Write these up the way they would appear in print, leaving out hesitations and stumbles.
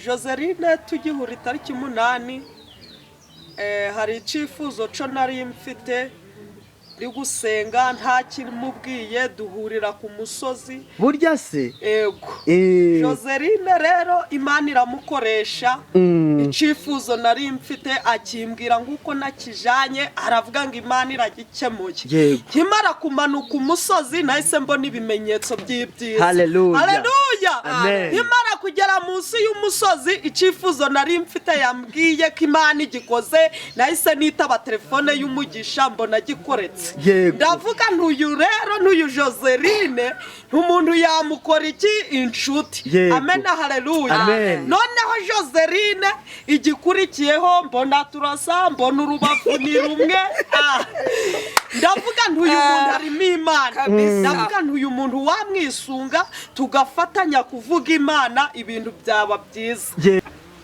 Joseline tugihura itariki 8, hari icyifuzo cyo nari mfite ndi gusenga nta kimubwiye, duhurira ku musozi. Burya se? Ego. Joseline rero Imana iramukoresha. Icyifuzo nari mfite akimbwira nk'uko nakijanye, aravuga ngo Imana iragikemuye. Nkimara kumanuka umusozi nahise mbona ibimenyetso by'ibyiza. Hallelujah. Haleluya. Amen. Nkimara kugera munsi y'umusozi, icyifuzo nari mfite yambwiye ko Imana igikoze, nahise nitaba telefone y'umugisha, mbona gikoretse. Ndavuga ntuyu rero, ntuyu Joseline, ntumuntu yamukora iki inshuti. Amen, haleluya. Amen. Noneho Joseline igikurikiyeho mbona turasa, mbona urubavu ni rumwe. Ndavuga ntuyu muntu harimo Imana. Kabisa. Ndavuga ntuyu muntu wamwisunga tugafatanya kuvuga Imana, ibintu byaba byiza.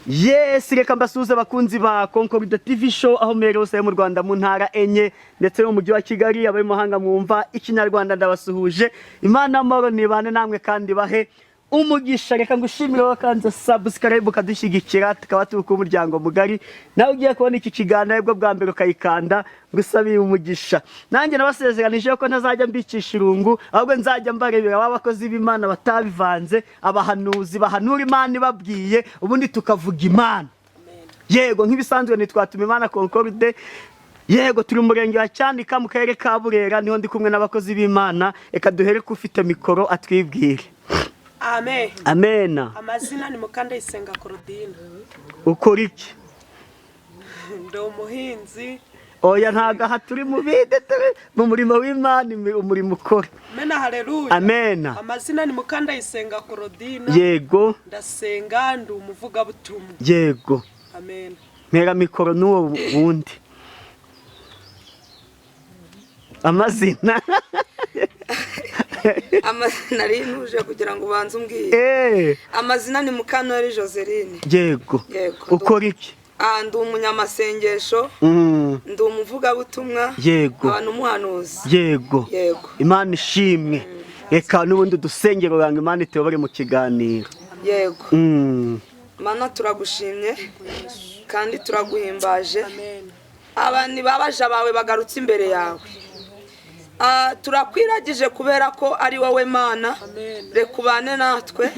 Yes, reka mbasuhuze abakunzi ba Concorda TV Show aho muherereye hose mu Rwanda, mu ntara enye ndetse no mu mujyi wa Kigali, abari mu mahanga mwumva Ikinyarwanda, ndabasuhuje. Imana amahoro nibane namwe kandi bahe umugisha. Reka ngushimire wakanze subscribe ukadushyigikira, tukaba turi ku muryango mugari. Nawe ugiye kubona iki kiganiro aribwo bwa mbere ukayikanda, ngusabiye umugisha. Nanjye nabasezeranije ko ntazajya mbicisha irungu, ahubwo nzajya mbarebera ba bakozi b'Imana batabivanze, abahanuzi bahanura Imana ibabwiye, ubundi tukavuga Imana. Yego, nk'ibisanzwe nitwatuma Imana Concorde. Yego, turi mu murenge wa Cyanika mu karere ka Burera, niho ndi kumwe n'abakozi b'Imana. Reka duhere ko ufite mikoro atwibwire. Amen. Amena. Amazina ni Mukandayisenga Claudine. Ukora iki? Ndi umuhinzi. Oya, ntabwo aha turi mu bide, turi mu murimo w'Imana, umurimo ukora. Amena, haleluya. Amena. Amazina ni Mukandayisenga Claudine. Ndasenga, ndi umuvugabutumwa. Amen. Mpera mikoro n'uwo wundi, amazina. Amazina nari ntuje kugira ngo ubanze umbwire. Amazina ni Mukantore Joseline. Yego. Ukora iki? Ndi umunyamasengesho, ndi umuvugabutumwa, nkaba n'umuhanuzi. Yego. Imana ishimwe. Reka n'ubundi dusengero banga Imana ituyobore mu kiganiro. Yego. Mana, turagushimye kandi turaguhimbaje. Amen. Aba ni babaja bawe bagarutse imbere yawe. Turakwiragije kubera ko ari wowe Mana. Amen. Reka ubane natwe,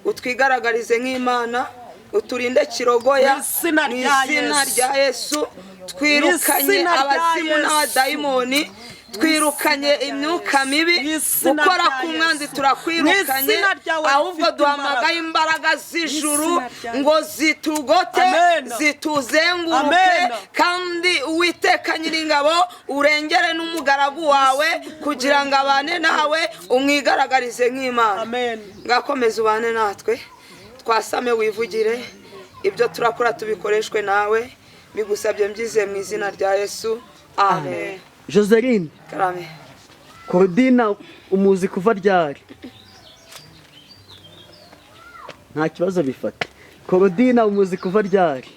utwigaragarize nk'Imana, uturinde kirogoya. Mu izina mu rya izina Yesu. rya Yesu, twirukanye Mu izina rya abazimu Yesu. n'abadayimoni, twirukanye imyuka mibi. Mu izina Gukora rya ku mwanzi Yesu. turakwirukanye. Mu izina ryawe Ahubwo rifite duhamagaye imbaraga z'ijuru Mu izina rya ngo zitugote, Amen. zituzenguruke. Amen. Kandi Uwiteka Nyiringabo, urengere n'umugaragu wawe kugira ngo abane nawe, umwigaragarize nk'Imana. Amen. Ngakomeza ubane natwe, twasame wivugire, ibyo turakora tubikoreshwe nawe. Bigusabye mbyize mu izina rya Yesu, amen. Joseline. Karame. Claudine umuzi kuva ryari? Nta kibazo, bifate. Claudine umuzi kuva ryari?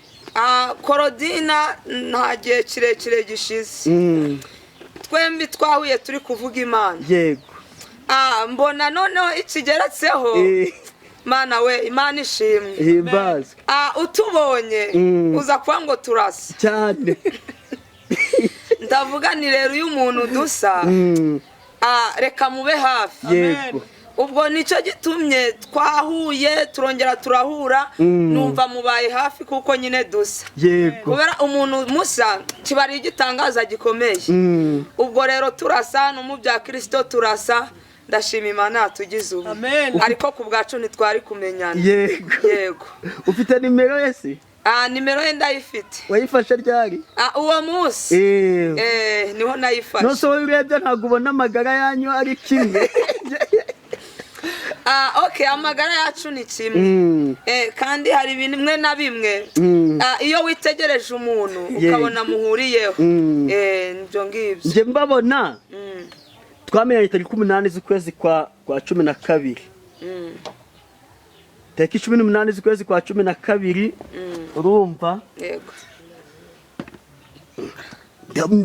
Korodina nta gihe kirekire gishize. Twembi twahuye turi kuvuga Imana. Mbona noneho ikigeretseho. Mana we, Imana ishimwe. Himbazwe. Utubonye uza kuba ngo turasa. Cyane. Ndavuga ni rero uyu muntu dusa, reka mube hafi. Ubwo nicyo gitumye twahuye, turongera turahura, numva mubaye hafi kuko nyine dusa. Kubera umuntu musa kiba ari igitangaza gikomeye. Ubwo rero turasa no mu bya Kirisito turasa. Ndashima Imana yatugize ubu. Amen. Ariko ku bwacu ntitwari kumenyana. Yego. Ufite nimero ye se? Nimero ye ndayifite. Wayifashe ryari? Uwo munsi. Niho nayifashe. Nose wowe urebye ntabwo ubona amagara yanyu ari kimwe? Okay, amagara yacu ni kimwe. Kandi hari bimwe na bimwe, iyo witegereje umuntu ukabona muhuriyeho. Ibyo ngibyo. Njye mbabona, twamenyanye tariki 8 z'ukwezi kwa 12. Tariki 18 z'ukwezi kwa 12, urumva? Yego.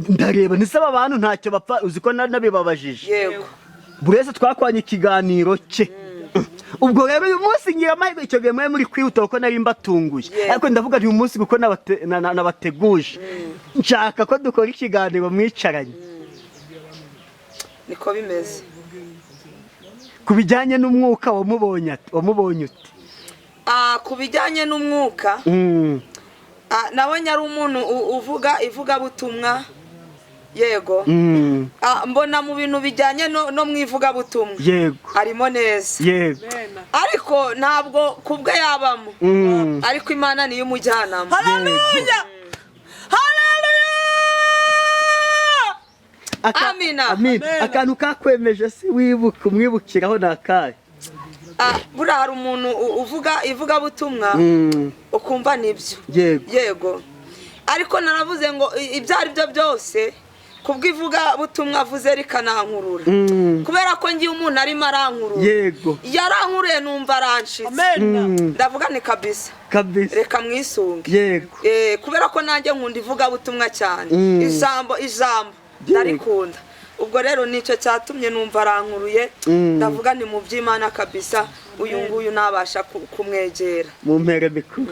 Ndareba ntisaba abantu ntacyo bapfa, uzi ko nabibabajije. Yego. Buri wese twakwanye ikiganiro cye. Ubwo rero uyu munsi ngira amahirwe, icyo gihe mwari muri kwihuta kuko nari mbatunguye, ariko ndavuga nti uyu munsi kuko nabateguje, nshaka ko dukora ikiganiro mwicaranye. Niko bimeze. Ku bijyanye n'umwuka, wamubonye wamubonye ute? Ku bijyanye n'umwuka, nabonye ari umuntu uvuga ivugabutumwa, yego. Mbona mu bintu bijyanye no mu ivugabutumwa harimo neza, ariko ntabwo kubwe yabamo, ariko Imana niyo umujyanama. Haleluya, haleluya! Amina. Amina. Amen. Akantu kakwemeje si wibuka umwibukiraho ni akahe? Buriya hari umuntu uvuga ivugabutumwa, ukumva nibyo. Yego, ariko naravuze ngo ibyo ari byo byose, kubw'ivugabutumwa avuze rikanankurura, kubera ko ngiye umuntu arimo arankurura, yarankuruye numva aranshitse. Amen. Ndavuga ni kabisa, reka mwisunge. Kubera ko nanjye nkunda ivugabutumwa cyane, ijambo ndarikunda. Ubwo rero nicyo cyatumye numva arankuruye. Ndavuga ni mu by'Imana kabisa, uyu nguyu nabasha kumwegera. Mu mpere mikuru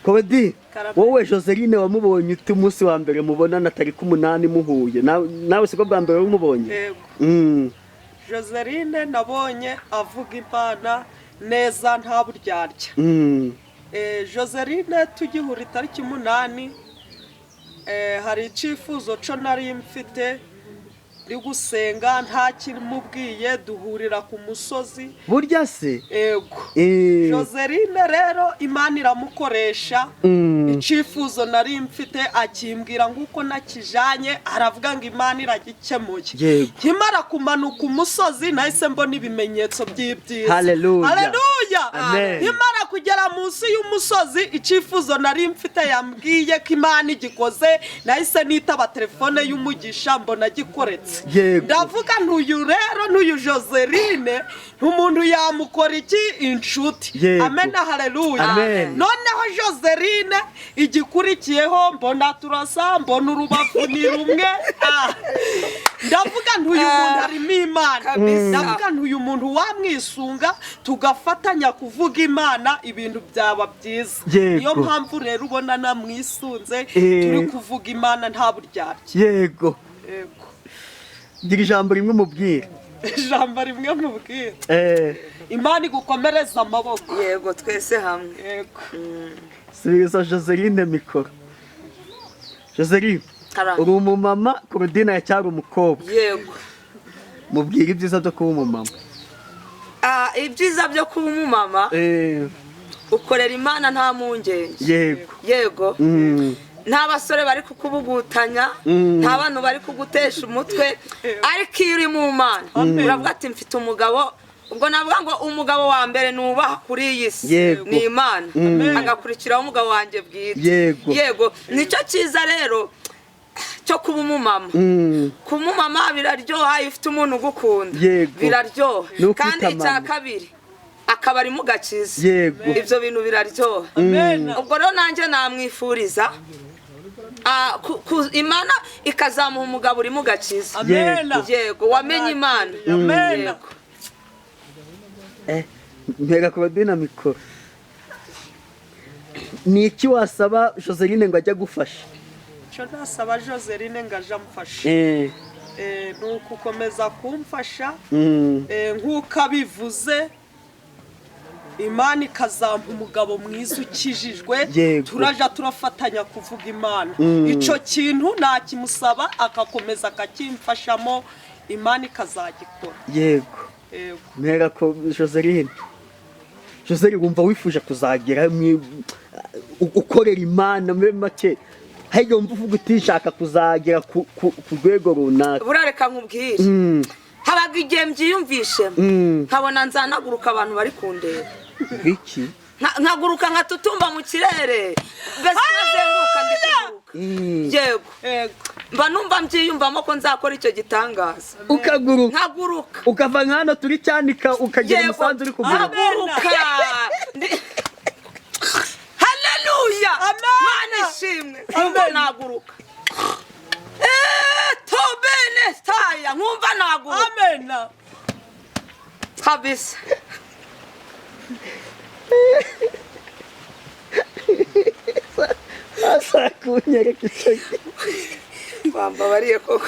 Kodi. Karame. Wowe Joseline, wamubonye ute umunsi wa mbere mubonana, tariki 8 muhuye? Nawe siko bwa mbere umubonye? Yego. Joseline nabonye avuga Imana neza, nta buryarya. Joseline tugihura itariki 8, hari icyifuzo cyo nari mfite ndi gusenga, nta kimubwiye, duhurira ku musozi. Burya se? Ego. Joseline rero Imana iramukoresha. Icyifuzo nari mfite akimbwira nk'uko nakijanye, aravuga ngo Imana iragikemuye. Nkimara kumanuka umusozi nahise mbona ibimenyetso by'ibyiza. Hallelujah. Haleluya! Amen. Nkimara kugera munsi y'umusozi, icyifuzo nari mfite yambwiye ko Imana igikoze, nahise nitaba telefone y'umugisha, mbona gikoretse. Ndavuga ntuyu rero, ntuyu Joseline, ntumuntu yamukora iki inshuti. Amen, haleluya. Amen. Noneho Joseline igikurikiyeho mbona turasa, mbona urubavu ni rumwe. Ndavuga ntuyu muntu harimo Imana. Kabisa. Ndavuga ntuyu muntu wamwisunga tugafatanya kuvuga Imana, ibintu byaba byiza. Niyo mpamvu rero ubona namwisunze, turi kuvuga Imana nta buryarya. Yego. Gira ijambo rimwe umubwira. Ijambo rimwe mubwira: Imana igukomereza amaboko. Yego, twese hamwe. Yego. Subiza Joseline mikoro. Joseline, Karame. uri umumama, Claudine aracyari umukobwa. Yego. Mubwira ibyiza byo kuba umumama. Ibyiza byo kuba umumama, ukorera Imana nta mpungenge. Yego. Nta basore bari kukubugutanya, nta bantu bari kugutesha umutwe, ariko iyo uri mu Mana uravuga ati mfite umugabo. Ubwo navuga ngo umugabo wa mbere nubaha kuri iyi si ni Imana, hagakurikiraho umugabo wanjye bwite. Yego, nicyo cyiza rero cyo kuba umumama. Kuba umumama biraryoha iyo ufite umuntu ugukunda. Biraryoha. Ni ukwita Kandi icya mama. kabiri akaba ari mu gakiza. Ibyo bintu biraryoha. Amen. Ubwo rero nanjye namwifuriza Imana ikazamuha umugabo uri mu gakiza. Amen. Yego, wamenye Imana. Amen. Yego. Mpera Claudine mikoro. Ni iki wasaba Joseline ngo ajye agufasha? Icyo nasaba Joseline ngo aje amfashe, ni ukukomeza kumfasha, nk'uko abivuze, Imana ikazampa umugabo mwiza ukijijwe, turaja turafatanya kuvuga Imana. Icyo kintu nakimusaba akakomeza akakimfashamo, Imana ikazagikora. Yego. Mpera ko Joseline. Joseline, wumva wifuje kuzagera ukorera Imana muri make, hari wumva uvuga uti nshaka kuzagera ku rwego runaka? Burareka nkubwire, habaga igihe mbyiyumvishemo, nkabona nzanaguruka abantu bari kundeba. Biki? Nkaguruka nkatutumba mu kirere, mbese nkazenguruka ndi kuguruka. Yego. Yego. Mba numva mbyiyumvamo ko nzakora icyo gitangaza. Ukaguruka? Nkaguruka. Ukava nka hano turi Cyanika ukagera i Musanze uri kuguruka? Nkaguruka. Haleluya! Amen. Mana ishimwe, nkumva Amen. naguruka. Tobene taya, nkumva naguruka. Amen. Kabisa. Azakunyereka icyo gihe. Wambabariye koko.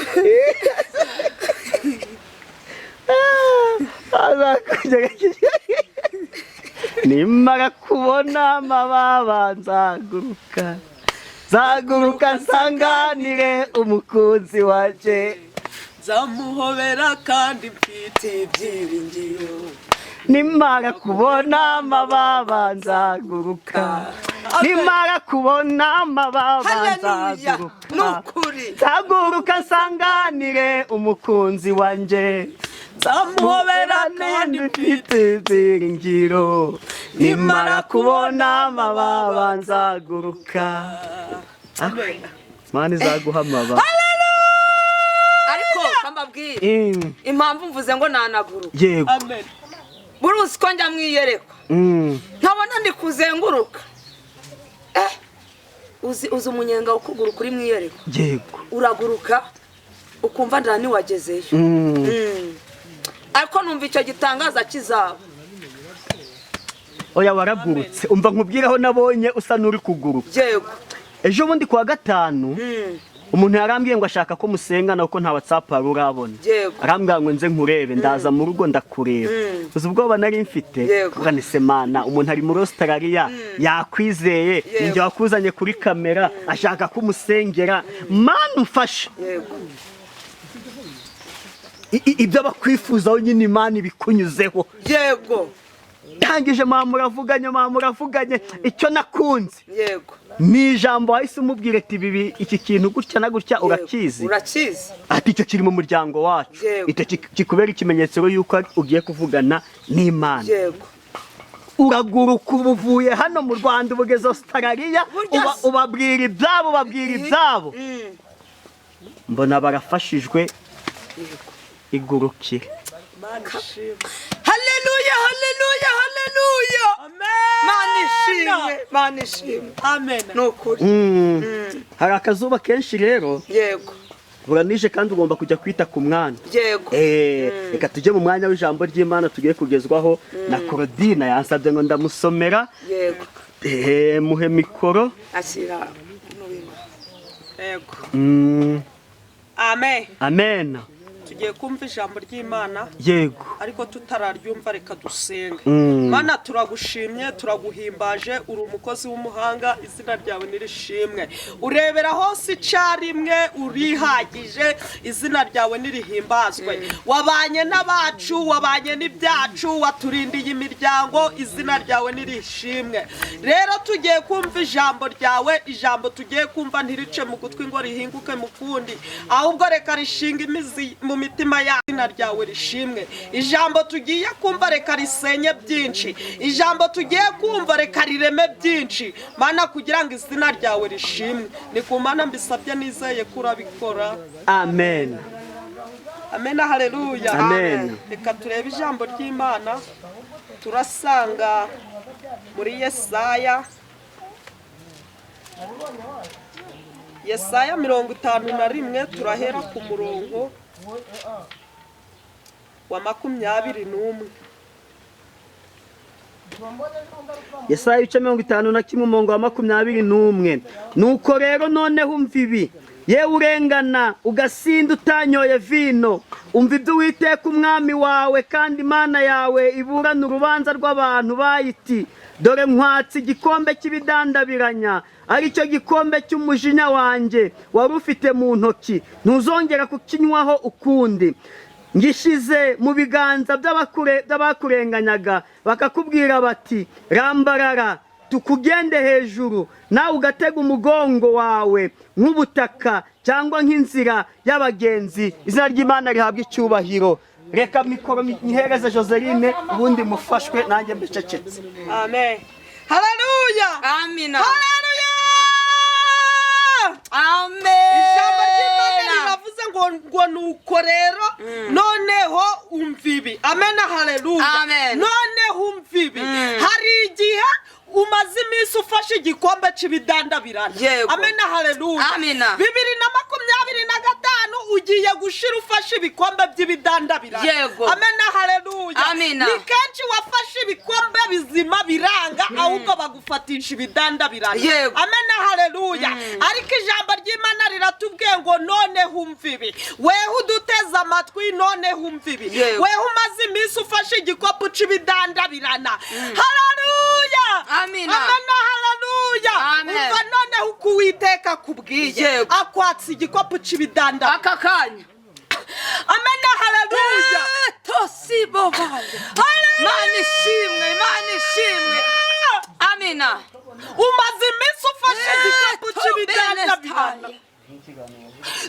Azakunyereka icyo gihe. Nimara kubona amababa nzaguruka, nzaguruka nsanganire umukunzi wanjye. Nzamuhobera kandi mfite ibyiringiro. Nimara kubona amababa nzaguruka, nimara kubona amababa Haleluya. nzaguruka, Nukuri. nzaguruka nsanganire umukunzi wanjye. Nzamuhobera kandi mfite ibyiringiro. Nimara kubona amababa nzaguruka. Mana izaguha amababa. Ariko kambabwire impamvu mvuze ngo nanaguruka. Yego. Amen. Buruzi ko njya mwiyerekwa nkabona ndi kuzenguruka. Uzi umunyenga wo kuguruka uri mwiyerekwa. Yego. Uraguruka ukumva ndani wagezeyo. Ariko numva icyo gitangaza kizaba. Oya waragurutse. Umva nkubwiraho nabonye usa n'uri kuguruka. Yego. Ejo bundi kuwa gatanu umuntu yarambwiye ngo ashaka ko musengana kuko nta WhatsApp wari urabona. Yego. Arambwira ngo nze nkurebe, ndaza mu rugo ndakureba. Uzi ubwoba nari mfite? Kuvuga nti semana umuntu ari muri Australia yakwizeye, ninjye wakuzanye kuri kamera ashaka ko umusengera. Mana umfashe. Yego. Ibyo bakwifuzaho nyine Imana ibikunyuzeho. Yego. Tangije mama muravuganye icyo nakunze. Yego. Ni ijambo wahise umubwira ati bibi iki kintu gutya na gutya urakizi. Urakizi. Ati icyo kiri mu muryango wacu. Icyo kikubera ikimenyetso yuko ugiye kuvugana n'Imana. Yego. Uraguruka ubuvuye hano mu Rwanda ubugeze Australia, ubabwira ibyabo, ubabwira ibyabo. Mbona barafashijwe. Igurukire. Haleluya, haleluya, haleluya. Amen. Mana ishimwe, Mana ishimwe. Amen. Nukuri. Hari akazuba kenshi rero. Yego. Buranije kandi ugomba kujya kwita ku mwana. Yego. Reka tujye mu mwanya w'ijambo ry'Imana tugiye kugezwaho na Claudine. Yansabye ngo ndamusomera. Yego. Muhe mikoro. Ashyira. Yego. Amen. Amen. Tugiye kumva ijambo ry'Imana. Yego. Ariko tutararyumva reka dusenge. Mana turagushimye, turaguhimbaje, uri umukozi w'umuhanga, izina ryawe nirishimwe. Urebera hose icarimwe, urihagije, izina ryawe nirihimbazwe. Wabanye n'abacu, wabanye n'ibyacu, waturindiye imiryango, izina ryawe nirishimwe. Rero tugiye kumva ijambo ryawe, ijambo tugiye kumva ntirice mu gutwi ngo rihinguke mu kundi, ahubwo reka rishinga imizi mu mitima ya izina ryawe rishimwe. Ijambo tugiye kumva reka risenye byinshi, ijambo tugiye kumva reka rireme byinshi, Mana kugira ngo izina ryawe rishimwe. Ni ku Mana mbisabye nizeye ko urabikora. Amen. Amen, haleluya. Amen. Reka turebe ijambo ry'Imana turasanga muri Yesaya. Yesaya 51 turahera ku murongo wa 21. Yesaya ibice 51 umurongo wa 21. Nuko rero noneho umva ibi, yewe urengana ugasinda utanyoye vino, umva ibyo Uwiteka umwami wawe kandi Imana yawe iburana urubanza rw'abantu bayiti, dore nkwatse igikombe cy'ibidandabiranya, aricyo gikombe cy'umujinya wanjye wari ufite mu ntoki, ntuzongera kukinywaho ukundi. Ngishize mu biganza by'abakurenganyaga, bakakubwira bati rambarara tukugende hejuru, nawe ugatega umugongo wawe nk'ubutaka cyangwa nk'inzira y'abagenzi. Izina ry'Imana rihabwa icyubahiro. Reka mikoro nyihereze Joseline, ubundi mufashwe nanjye mbicecetse. Amen. Haleluya. Amina. Haleluya. Amen. Ijambo ry'Imana riravuze ngo nuko rero noneho umva ibi. Amen, haleluya. Amen. Noneho umva ibi. Hari igihe umaze iminsi ufashe igikombe cy'ibidandabirana. Yego. Amen, haleluya. Amina. 2025 Ugiye gushira ufashe ibikombe by'ibidandabirana. Yego. Amena, haleluya. Amina. Ni kenshi wafashe ibikombe bizima biranga, ahubwo bagufatisha ibidandabirana. Yego. Amena, haleluya. Ariko ijambo ry'Imana riratubwiye ngo noneho umva ibi, weho uduteze amatwi, noneho umva ibi. Yego. Weho umaze iminsi ufashe igikopu c'ibidandabirana, haleluya. Amina. Amena, haleluya. Amen. Umva noneho uko Uwiteka akubwiye. Yego. Akwatsa igikopu c'ibidandabirana Aka kanya. Amena, haleluya. Tosibobaye. Mana ishimwe, Imana ishimwe. Amina. Umaze iminsi ufashe igikapu cy'ibidandabirana.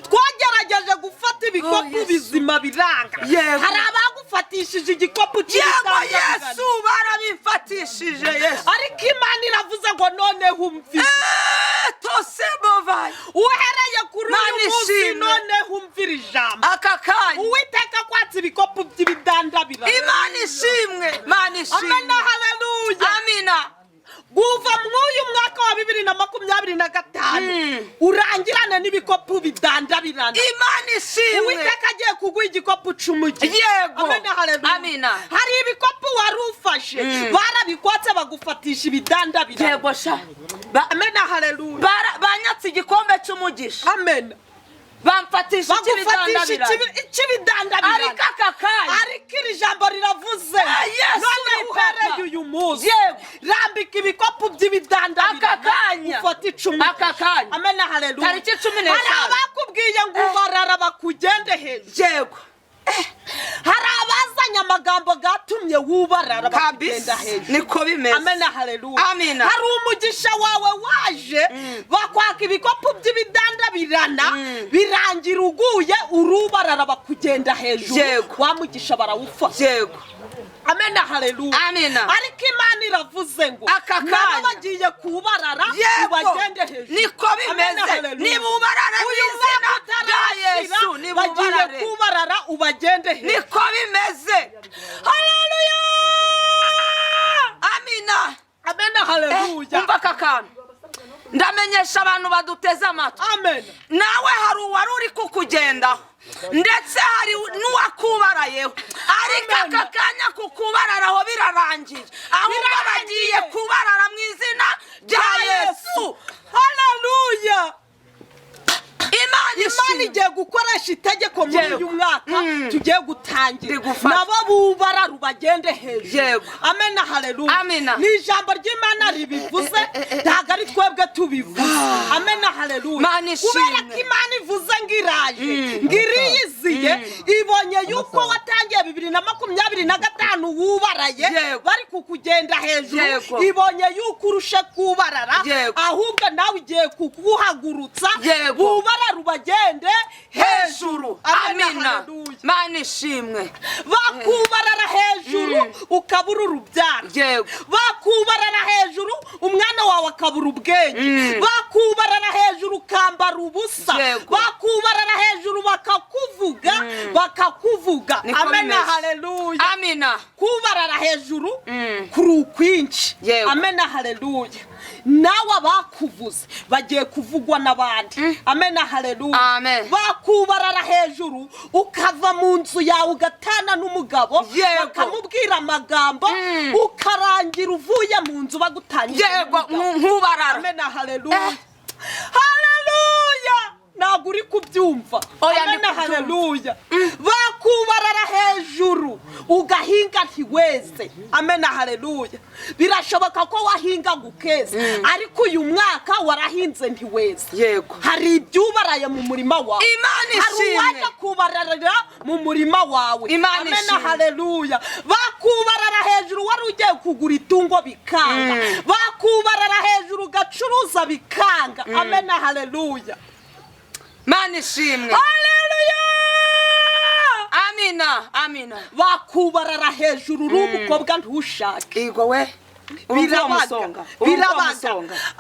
Twagerageje gufata ibikopu Oh, Yesu. bizima biranga. Yego. Hari abagufatishije igikopu Yego. cy'ibidandabirana. Yesu, barabimfatishije Yesu. Ariko Imana iravuze ngo noneho umvire. Tosebovaye. Uhereye kuri uyu Mana munsi, ishimwe. noneho umvira ijambo. Aka kanya. Uwiteka akwatsa ibikopu by'ibidandabirana. Imana ishimwe, Imana ishimwe. Amena, haleluya. Amina. Kuva mw'uyu mwaka wa 2025 urangirane n'ibikopu bidandabirana. Imana ishimwe. Uwiteka agiye kuguha igikopu c'umugisha. Yego. Amena, haleluya. Amina. Hari ibikopu wari ufashe barabikwatse, bagufatisha ibidandabirana. Yego sha. Amena, haleluya. Banyatse igikombe cy'umugisha. Amen. Bamfatisha Bagufatisha ikibidandabirana. ikibidandabirana. Ariko aka kanya. Ariko iri jambo riravuze, Yesu none ni uhereye papa. uyu munsi, Yego. rambika ibikopu by'ibidandabirana, Aka kanya. ufate icumi. Aka kanya. Amena, haleluya. Tariki 15. Hari abakubwiye ngo ubarara bakugende hejuru. Yego. Hari abazanye amagambo gatumye wubarara bakugenda Kabisa. hejuru. Niko bimeze. Amena, haleluya. Amina. Hari umugisha wawe waje, bakwaka ibikopu by'ibidandabirana, birangira uguye urubarara bakugenda hejuru. Yego. Wa mugisha barawufata. Yego. Amena, haleluya. Amina. Ariko Imana iravuze ngo Aka nabo kanya. bagiye kubarara, Yego. ubagende hejuru. Niko Amena, bimeze. haleluya. Nibubarare mu Uyu izina mwaka rya utarashira, Yesu. bagiye Nibubarare. kubarara ubagende hejuru. Niko bimeze. Haleluya. Amina. Amena, haleluya. Umva aka kantu, ndamenyesha abantu baduteze amatwi. Amen. Nawe hari uwari uri kukugendaho, ndetse hari n'uwakubarayeho, ariko Amen. aka kanya kukubararaho birarangiye, ahubwo Birarangiye. bagiye kubarara mu izina rya Yesu. Haleluya. Imana Imana ishimwe. igiye gukoresha itegeko muri Yego. uyu mwaka tugiye gutangira, Rigufasha. nabo bubara rubagende hejuru. Yego. Amena, haleluya. Amina. Ni ijambo ry'Imana ribivuze, ntabwo ari twebwe tubivuze. Amena, haleluya. Mana ishimwe. Kubera ko Imana ivuze ngo iraje, ngo iriyiziye, ibonye yuko watangiye 2025 wubaraye, Yego. bari kukugenda hejuru. Yego. Ibonye yuko urushe kubarara, Yego. ahubwo nawe igiye kuguhagurutsa, Yego. bubara rubagende hejuru. Amena, Amina. haleluya. Mana ishimwe. Bakubarara hejuru ukabura urubyaro. Yego. Bakubarara hejuru umwana wawe akabura ubwenge. Bakubarara hejuru ukambara ubusa. Yego. Bakubarara hejuru bakakuvuga, bakakuvuga. Niko Amena, bimeze. haleluya. Amina. Kubarara hejuru kuri ukwinshi. Yego. Amena, haleluya. Nawe abakuvuze bagiye kuvugwa n'abandi. Amena, haleluya. Amen. Bakubarara hejuru ukava mu nzu yawe, ugatana n'umugabo, Yego. bakamubwira amagambo, ukarangira uvuye mu nzu bagutangije Yego. n'umugabo. Nkubarara. Amena, haleluya, haleluya. Ntabwo uri kubyumva. Oya, ndi Amena, kubyumva. haleluya. Bakubarara hejuru ugahinga ntiweze. Amena, haleluya. Birashoboka ko wahingaga ukeza, ariko uyu mwaka warahinze ntiweze. Yego. Hari ibyubaraye mu murima wawe. Imana Hari ishimwe. uwaje kubararira mu murima wawe. Imana Amena, ishimwe. haleluya. Bakubarara hejuru wari ugiye kugura itungo bikanga. Bakubarara hejuru ugacuruza bikanga. Amena, haleluya. Mana ishimwe. Haleluya. Amina, amina. Bakubarara hejuru uri umukobwa ntushake. Yego we. Birabaga, birabaga.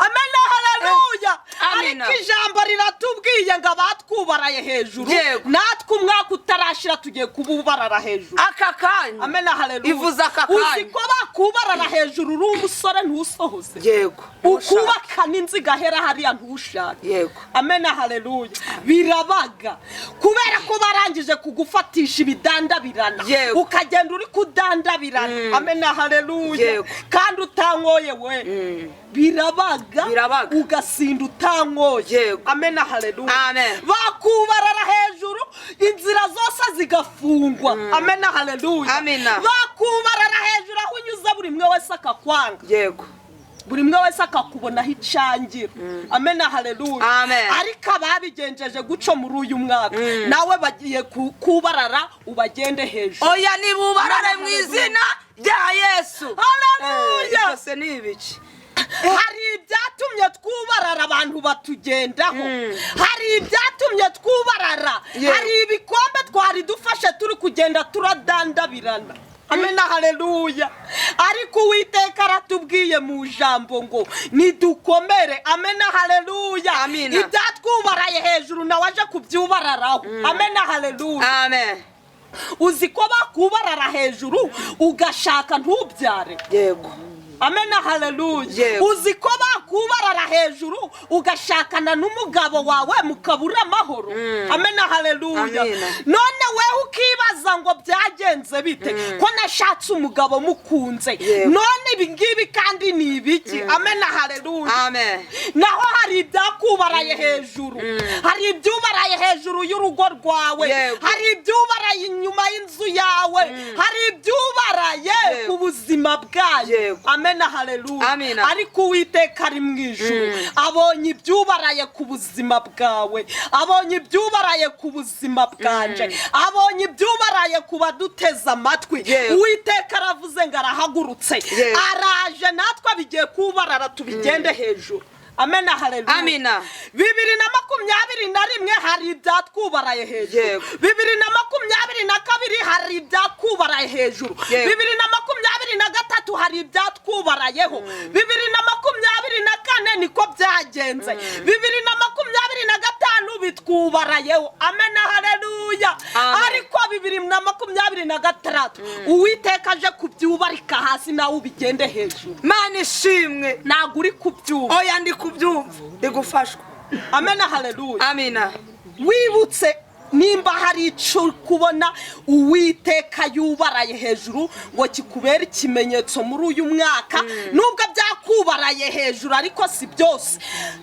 Amena, haleluya. Amina. Ariko ijambo riratubwiye ngo abatwubaraye hejuru, Yego. natwe umwaka utarashira tugiye kububarara hejuru. Aka kanya. Amena, haleluya. Ivuze aka kanya. Uzi ko bakubarara hejuru uri umusore ntusohoze, Yego. ukubaka n'inzu igahera hariya ntushake? Yego. Amena, haleluya. Birabaga kubera ko barangije kugufatisha ibidandabirana, Yego. ukagenda uri kudandabirana. Amena, haleluya. Yego. Kandi utanyoye we, birabaga. Birabaga. Ugasinda utanyoye. Yego. Amena, haleluya. Amen. Bakubarara hejuru, inzira zose zigafungwa. Amena, haleluya. Amina. Bakubarara hejuru, aho unyuze buri umwe wese akakwanga, Yego. buri umwe wese akakubonaho icangira. Amena, haleluya. Amen. Ariko ababigenjeje guco muri uyu mwaka, nawe bagiye kubarara ubagende hejuru. Oya, nibubarare mu izina rya Yesu. Haleluya. Byose ni ibiki? Hari ibyatumye twubarara, abantu batugendaho. Hari ibyatumye twubarara. Hari ibikombe twari dufashe turi kugenda turadandabirana. Amena, haleluya. Ariko Uwiteka aratubwiye mu ijambo ngo nidukomere. Amena, haleluya. Amina. Ibyatwubaraye hejuru nawe aje kubyubararaho. Amena, haleluya. Amen. Uzi ko bakubarara hejuru ugashaka ntubyare? Yego. Amena, haleluya. Yego. Uzi ko bakubarara hejuru ugashakana n'umugabo wawe mukabura amahoro? Amena, haleluya. Amina. None wewe ukibaza ngo byagenze bite ko nashatse umugabo mukunze? Yego. None ibi ngibi kandi ni ibiki? Amena, haleluya. Amen. Naho hari ibyakubaraye hejuru, hari ibyubaraye hejuru y'urugo rwawe, Yego. hari ibyubaraye inyuma y'inzu yawe, hari ibyubaraye Yego. ku buzima bwayo. Yego. Amena, haleluya. Amina. Ariko Uwiteka ari mu ijuru abonye ibyubaraye ku buzima bwawe, abonye ibyubaraye ku buzima bwanje, abonye ibyubaraye ku baduteze amatwi. Yego. Uwiteka aravuze ngo arahagurutse, Yego. araje, natwe bigiye kubarara tubigende hejuru. Amena, haleluya. Amina. 2021 hari ibyatwubaraye hejuru. Yego. 2022 hari ibyakubaraye hejuru. Yego. 2023 hari ibyatwubarayeho. 2024 niko byagenze. 2025 bitwubarayeho. Amena, haleluya. Amen. Ariko 2026 Uwiteka aje kubyubarika hasi, nawe ubigende hejuru. Mana ishimwe. Ntabwo uri kubyumva. Oya, ndi kubyumva, ndi gufashwa. Amena, haleluya. Amina. Wibutse nimba hari icyo uri kubona Uwiteka yubaraye hejuru ngo kikubere ikimenyetso muri uyu mwaka. Nubwo byakubaraye hejuru ariko si byose,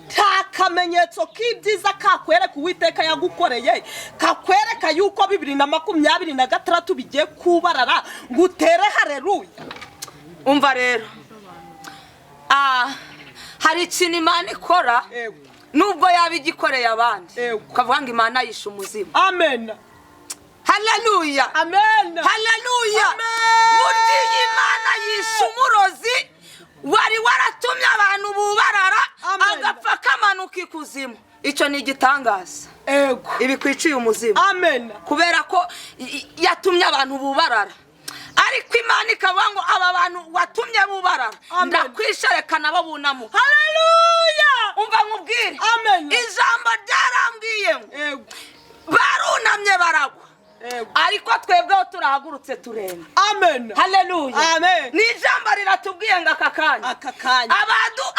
nta kamenyetso k'ibyiza kakwereka Uwiteka yagukoreye, kakwereka yuko 2026 bigiye kubarara ngo utere haleluya. Umva rero, hari ikintu Imana ikora, Yego. nubwo yaba igikoreye abandi, Yego. ukavuga ngo Imana yishe umuzimu. Amen. Haleluya. Amen. Haleluya. Amen. Burya iyi Imana yishe umurozi wari waratumye abantu bubarara, Amen. agapfa kamanuka ikuzimu. Icyo ni igitangaza. Ego. Ibi kwiciye umuzimu, Amen. kubera ko yatumye abantu bubarara, ariko Imana ikavuga ngo aba bantu watumye bubarara, Amen. ndakwishereka nabo bunamuka. Haleluya. Umva nkubwire. Amen. Ijambo ryarambwiye ngo Ego. barunamye baragwa, Ego. ariko twebweho turahagurutse turemba. Amen. Haleluya. Amen. Ni ijambo riratubwiye ngo aka kanya, Aka kanya,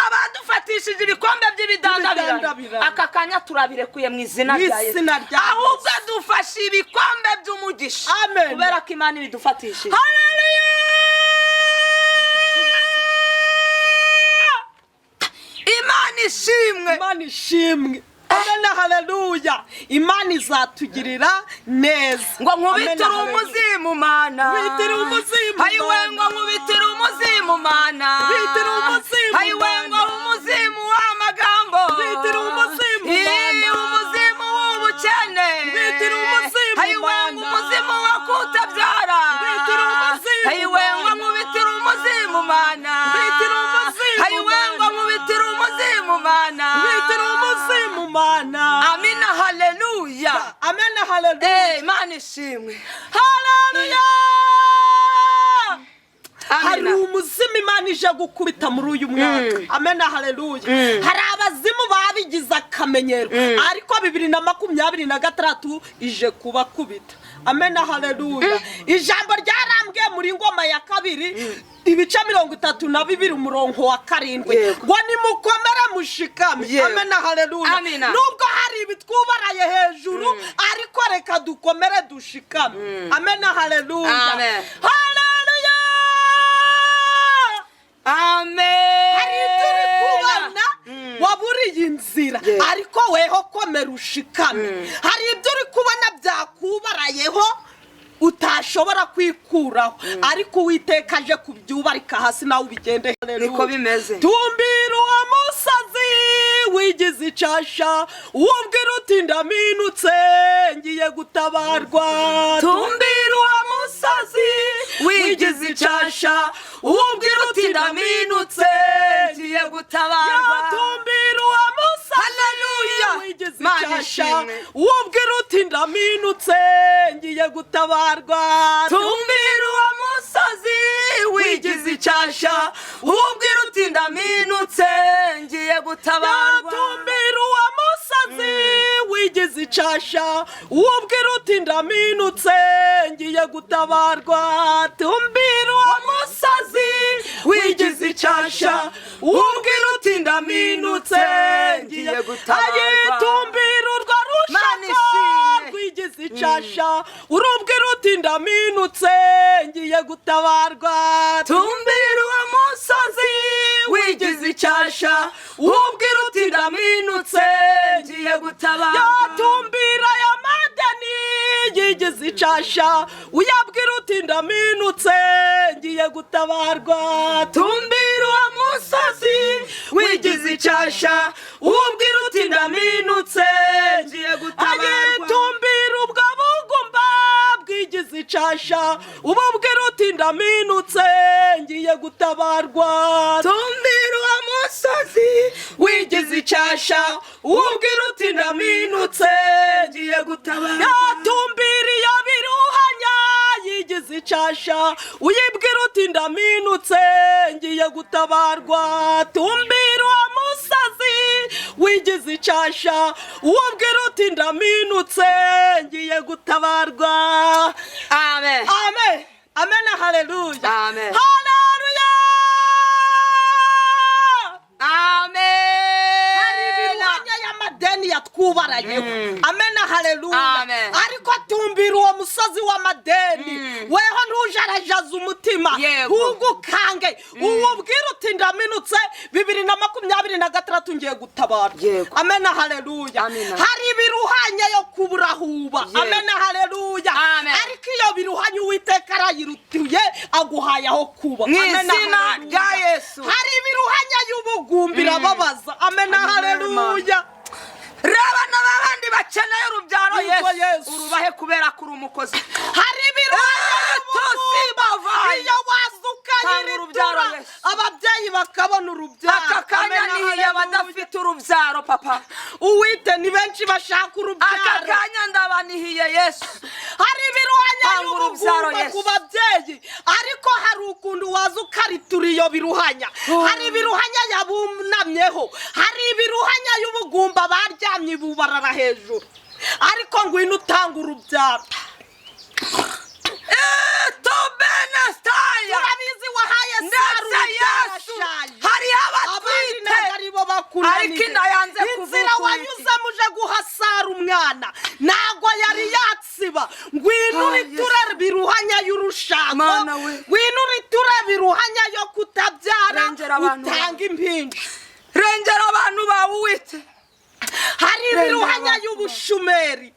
abadufatishije ibikombe by'ibidandabirano, By'ibidandabirano. aka kanya turabirekuye mu izina Mu rya Yesu. izina rya Yesu. Ahubwo dufashe ibikombe by'umugisha, Amen. kubera ko Imana ibidufatishije. Haleluya. Imana ishimwe. Imana ishimwe. Amen, haleluya. Imana izatugirira neza. Ngo nkubitire Amen, haleluya. umuzimu Mana. Nkubitire umuzimu, Ayiwe, Mana. ngo nkubitire umuzimu Mana. Nkubitire umuzimu, Ayiwe, ngo Mana. umuzimu w'amagambo. Nkubitire umuzimu, Ii, Mana. umuzimu w'ubukene. Nkubitire umuzimu, Ayiwe, ngo Mana. umuzimu wo kutabyara. Nkubitire umuzimu, Ayiwe, ngo Mana. nkubitire umuzimu Mana. Nkubitire umuzimu, Ayiwe, ngo Mana. nkubitire umuzimu Mana. Nkubitire umuzimu, Mana. Amina, haleluya. Amen, haleluya. Eh, Imana ishimwe. Haleluya. Hari umuzimu Imana ije gukubita muri uyu mwaka. Amen, haleluya. Hari abazimu babigize akamenyero, ariko 2026 ije kubakubita. Amen, haleluya. Ijambo ryarambwiye muri Ngoma ya kabiri ibice 32 umurongo wa 7 ngo nimukomere mushikame. Amen, haleluya. Nubwo hari ibitwubaraye hejuru, ariko reka dukomere dushikame. Amen, haleluya. Haleluya. Amen. Hari ibyo uri kubona waburiye inzira, ariko weho komera ushikame. Hari ibyo uri kubona byakubarayeho utashobora kwikuraho, ariko Uwiteka aje kubyubarika hasi nawe ubigende. Niko bimeze. Tumbira uwo musazi wigize icasha, ubwira uti ndaminutse ngiye gutabarwa. Tumbira uwo musazi wigize icasha, ubwira uti ndaminutse ngiye gutabarwa. Tumbira uwo musazi wigize icasha, ubwira uti ndaminutse ngiye gutabarwa. Tumbira uwo musazi wigize icasha, ubwira uti ndaminutse ngiye gutabarwa. Tumbira uwo musazi wigize icasha, ubwira uti ndaminutse ngiye gutabarwa. Tumbira uwo musazi wigize icasha, ubwira uti ndaminutse ngiye gutabarwa. Tumbira urwo rushaka rwigize icasha, urubwira uti ndaminutse ngiye gutabarwa. Tumbira uwo musozi wigize icyasha, ubwira uti ndaminutse ngiye gutabarwa. Tumbira aya madeni yigize icasha, uyabwira uti ndaminutse ngiye gutabarwa. Tumbira uwo musozi wigize icyasha, ubwira uti ndaminutse ngiye gutabarwa. Tumbira ubwo bugumba bwigize icasha, ububwira uti ndaminutse ngiye gutabarwa. Tumbira uwo musozi wigize icyasha, ubwira uti ndaminutse ngiye gutabarwa. Tumbira iyo biruhanya yigize icasha, uyibwira uti ndaminutse ngiye gutabarwa. Tumbira uwo musazi wigize icasha, ubwira uti ndaminutse ngiye gutabarwa. Amen. Amen. Amen, haleluya. Amen. Haleluya. Amen. Hari ibiruhanya y'amadeni yatwubarayeho. Amen, haleluya. Ariko tumbira uwo musozi w'amadeni, weho ntujarajaza umutima, ntugukange, uwubwira uti ndaminutse 2026 ngiye gutabarwa. Amen, haleluya. Hari ibiruhanya yo kuburahuba. Amen, haleluya. Ariko iyo biruhanya Uwiteka arayirutuye, aguhaye aho kuba. Mu izina rya Yesu. Hari ibiruhanya y'ubugumbira babaza. Amen, haleluya. Reba n'abandi bakeneye urubyaro, Yesu urubahe kubera ko uri umukozi. Hari ibiruhanya iyo waza ukayiritura, ababyeyi bakabona urubyaro. Aka kanya niyo abadafite urubyaro, papa Uwite ni benshi bashaka urubyaro. Aka kanya ndabanihiye Yesu. Hari ibiruhanya y'ubugumba ku babyeyi, ariko hari ukuntu waza ukaritura iyo biruhanya. Hari ibiruhanya yabunamyeho, hari ibiruhanya y'ubugumba baryamye bubarara hejuru, ariko ngwino utanga urubyaro. Turabizi wahaye Sara urubyaro ashaje. Hari abatwite ariko inda yanze kuvuka. Inzira wanyuzemo uje guha Sara umwana ntago yari yatsiba. Ngwino uriture biruhanya y'urushako, ngwino uriture biruhanya yo kutabyara, utanga impinja. Rengera abantu bawe Uwite. Hari ibiruhanya y'ubushumeri,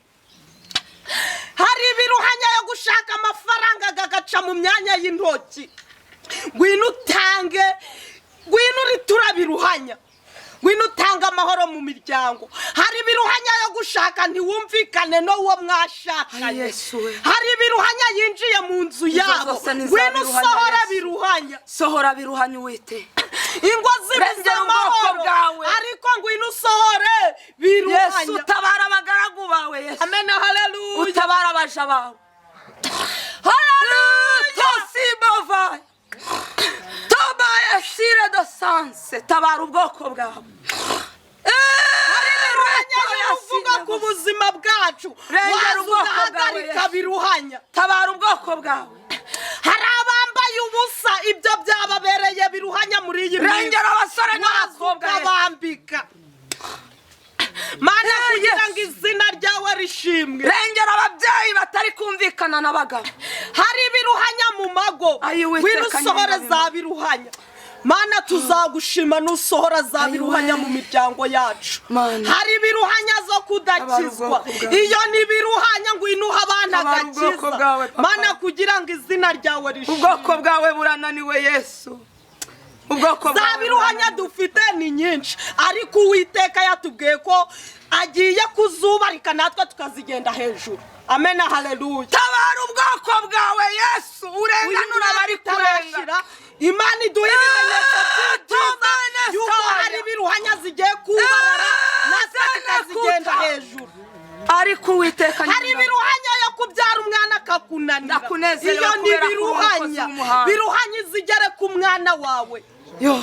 hari ibiruhanya yo gushaka amafaranga gagaca mu myanya y'intoki. Ngwino utange, ngwino uritura biruhanya, ngwino utanga amahoro mu miryango. Hari ibiruhanya yo gushaka ntiwumvikane n'uwo mwashakanye. Hari ibiruhanya yinjiye mu nzu yabo, ngwino usohora biruhanya. Sohora biruhanya Uwite. Ingo zibuze amahoro, ariko ngwino usohore biruhanya. Yesu utabara abagaragu bawe Yesu. Amen, haleluya. Utabara abaja bawe. Haleluya. Tosibova. Dosanse, tabara ubwoko bwawe. Uvuga ku buzima bwacu, Rengera waza ubwoko bwawe, ugahagarika Yesu. biruhanya. Tabara ubwoko bwawe. Hari abambaye ubusa, ibyo byababereye biruhanya muri iyi minsi. Rengera abasore Waza n'abakobwa, Yesu. ukabambika, Mana, Eh, kugira Yesu. ngo izina ryawe rishimwe. Rengera ababyeyi batari kumvikana n'abagabo. Hari ibiruhanya mu mago. Ayi, Uwiteka, Wirusohora nyir'ingabo. za biruhanya, Mana, tuzagushima nusohora za Ayi, biruhanya we. mu miryango yacu. Mana. Hari ibiruhanya zo kudakizwa. Tabara ubwoko bwawe. Iyo ni ibiruhanya, ngwino uha abana Tabara ubwoko agakiza, bwawe, Papa. Mana, kugira ngo izina ryawe rishimwe. Ubwoko bwawe burananiwe, Yesu, ubwoko Za bwawe biruhanya burananiwe. dufite ni nyinshi, ariko Uwiteka yatubwiye ko agiye kuzubarika, natwe tukazigenda hejuru. Amen, haleluya. Tabara ubwoko bwawe, Yesu, urenganura abari kurenga. Imana iduha ibimenyetso by'ibyiza Tubene yuko saya. hari ibiruhanya zigiye kubarara, natwe tukazigenda Zenekuta. hejuru. Ariko Uwiteka Hari nyir'ingabo. ibiruhanya yo kubyara umwana akakunanira. Ndakunezerewe Iyo ni kubera ko uri umukozi biruhanya. w'umuhanga. Biruhanya izigere ku mwana wawe, Yo.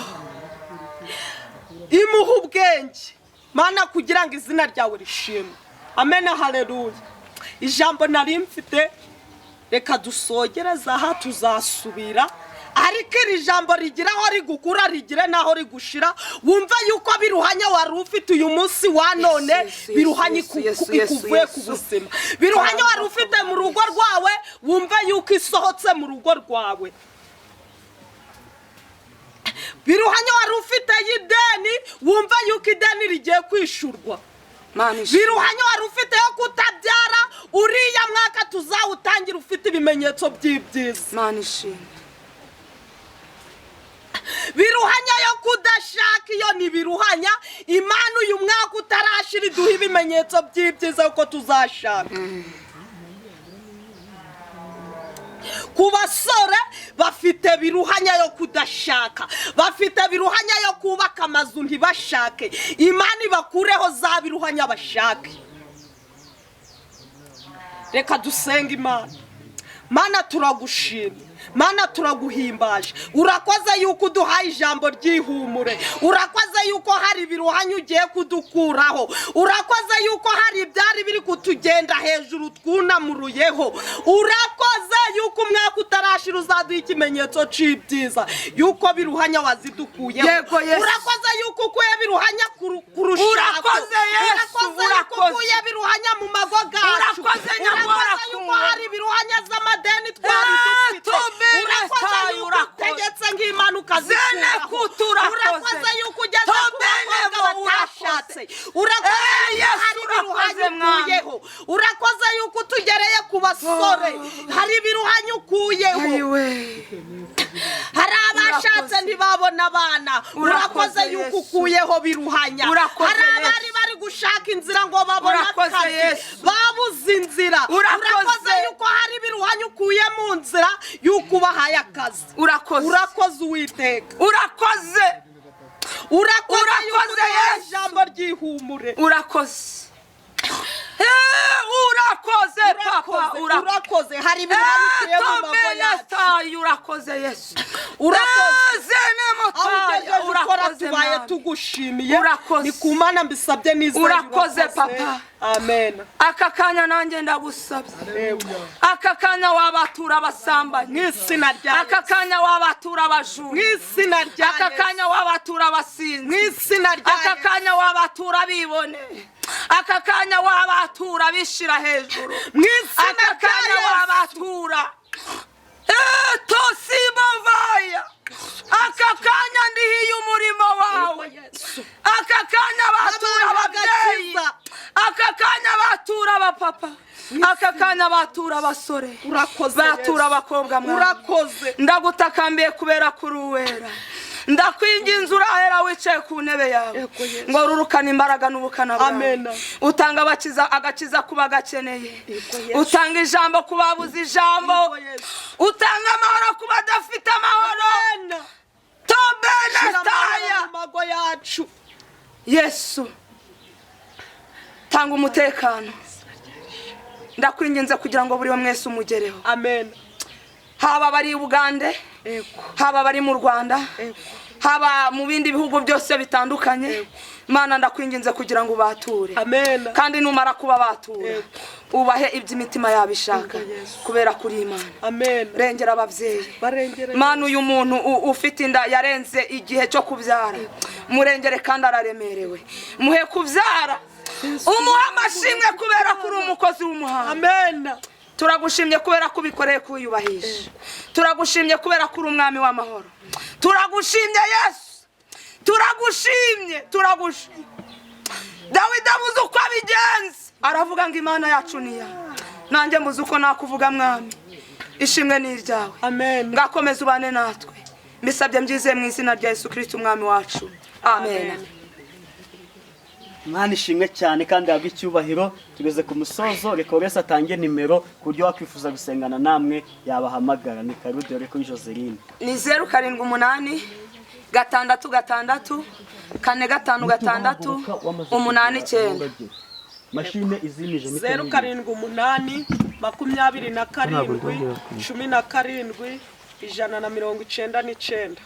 imuha ubwenge, Mana, kugira ngo izina ryawe rishimwe. Amen, haleluya. Ijambo nari mfite, reka dusogereze aha, tuzasubira. Ariko iri jambo rigira aho rigukura, rigire n'aho rigushira. Wumve yuko biruhanya wari ufite uyu munsi wa none, Yesu, Yesu, biruhanya Yesu, Yesu, Yesu, ikuvuye ku Yesu. buzima. Biruhanya wari ufite mu rugo rwawe, wumve yuko isohotse mu rugo rwawe. Biruhanya wari ufite y'ideni, wumve yuko ideni rigiye kwishurwa. Mana ishimwe. Biruhanya wari ufite yo kutabyara, uriya mwaka tuzawutangira ufite ibimenyetso by'ibyiza. Mana ishimwe. Biruhanya yo kudashaka, iyo ni biruhanya. Imana uyu mwaka utarashira iduha ibimenyetso by'ibyiza kuko tuzashaka. Ku basore bafite biruhanya yo kudashaka, bafite biruhanya yo kubaka amazu ntibashake, Imana ibakureho za biruhanya bashake. Reka dusenge Imana. Mana, turagushimye. Mana, turaguhimbaje. Urakoze yuko uduhaye ijambo ry'ihumure. Urakoze yuko hari ibiruhanya ugiye kudukuraho. Urakoze yuko hari ibyari biri kutugenda hejuru twunamuruyeho. Urakoze yuko umwaka utarashira uzaduha ikimenyetso c'ibyiza yuko biruhanya wazidukuyeho. Yego, Yesu. Urakoze yuko ukuye biruhanya ku rushako. Urakoze, Yesu, Urakoze yuko urakoze. ukuye biruhanya mu mago gacu. Urakoze, Nyamwara Urakoze yuko kumwe. hari ibiruhanya z'amadeni twari dufite. Tubene Urakoze tayo, yuko urakoze. utegetse nk'Imana ukazikuraho. Zenekutu, urakoze. Urakoze yuko ugeze ku Tubene bakobwa bo, batashatse. Urakoze Eh, yuko Yesu, hari ibiruhanya urakoze, Mwami. ukuyeho. Urakoze yuko utugereye ku basore, hari ibiruhanya ukuyeho. Ayiwe. Hari abashatse Urakoze. ntibabona abana. Urakoze, Urakoze yuko Yesu. ukuyeho biruhanya. Urakoze, Hari abari Yesu. bari gushaka inzira ngo babone Urakoze, akazi, Yesu. babuze inzira. Urakoze. Urakoze yuko hari ibiruhanya ukuye mu nzira, yuko ubahaye akazi. Urakoze. Urakoze, Uwiteka. Urakoze. Urakoze yuko Urakoze, uduhaye Yesu. ijambo ry'ihumure. Urakoze. Urakoze papa. Urakoze. Urakoze. Urakoze, hari ibiruhanya ukuye mu mago yacu. Tomenetayi, urakoze Yesu. Urakoze. Zenemotaya, Aho ugejeje ukora, urakoze tubaye Mwami. tugushimiye. Urakoze. Ni ku Mana mbisabye nizeye. Urakoze, Papa. Amen. Aka kanya nanjye ndagusabye, aka kanya wabatura abasambanyi, Mu izina rya aka Yesu. kanya wabatura abajura, Mu izina rya aka Yesu. kanya wabatura abasinzi, Mu izina rya aka Yesu. kanya wabatura abibone, aka kanya wabatura abishira hejuru, Mu izina aka rya kanya Yesu. wabatura tosibovaya, aka kanya ndihiye umurimo wawe, Yesu. aka kanya batura Abana ababyeyi, bagakiza. aka kanya batura abapapa, aka kanya batura abasore, Urakoze, batura Yesu. abakobwa, Mwami. Urakoze. Ndagutakambiye kubera kuri uwera. Ndakwinginze, urahera wicaye ku ntebe yawe, Yego, Yesu. ngo rurukane imbaraga n'ubukana bwawe. Amen. Utanga abakiza agakiza ku bagakeneye. Yego, Yesu. Utanga ijambo ku babuze ijambo. Yego, Yesu. Utanga amahoro ku badafite amahoro. Amen. Shyira amahoro Tobenetaya. mu mago yacu. Yesu, tanga umutekano. Ndakwinginze kugira ngo buri we mwese umugereho, Amen. haba abari i Bugande, Yego. haba abari mu Rwanda, Yego. Haba mu bindi bihugu byose bitandukanye, Mana, ndakwinginze kugira ngo ubature. Amen. Kandi numara kuba batura, Yego. ubahe ibyo imitima yabo ishaka, Yego, Yesu. kubera kuri Imana. Amen. Rengera ababyeyi. Barengere. Mana, uyu muntu ufite inda yarenze igihe cyo kubyara, murengere kandi araremerewe, muhe kubyara, umuhe amashimwe kubera ko uri umukozi w'umuhanga. Amen. Turagushimye kubera ko ubikoreye kwiyubahisha. Turagushimye kubera ko uri umwami w'amahoro. Turagushimye Yesu, turagushimye, turagushimye. Dawidi abuze uko abigenza, aravuga ngo Imana yacu niya. Nanjye mbuze uko nakuvuga, Mwami, ishimwe ni iryawe. Amen. Ngakomeza ubane natwe, mbisabye mbyizeye mu izina rya Yesu Kirisiti umwami wacu, amen. Mwana, ishimwe cyane kandi habwe icyubahiro. Tugeze ku musozo, reka buri wese atange nimero ku buryo wakwifuza gusengana namwe yabahamagara. Ni karibu, dore kuri Joseline. Ni 078666455689. Mashine izimije. 07827199.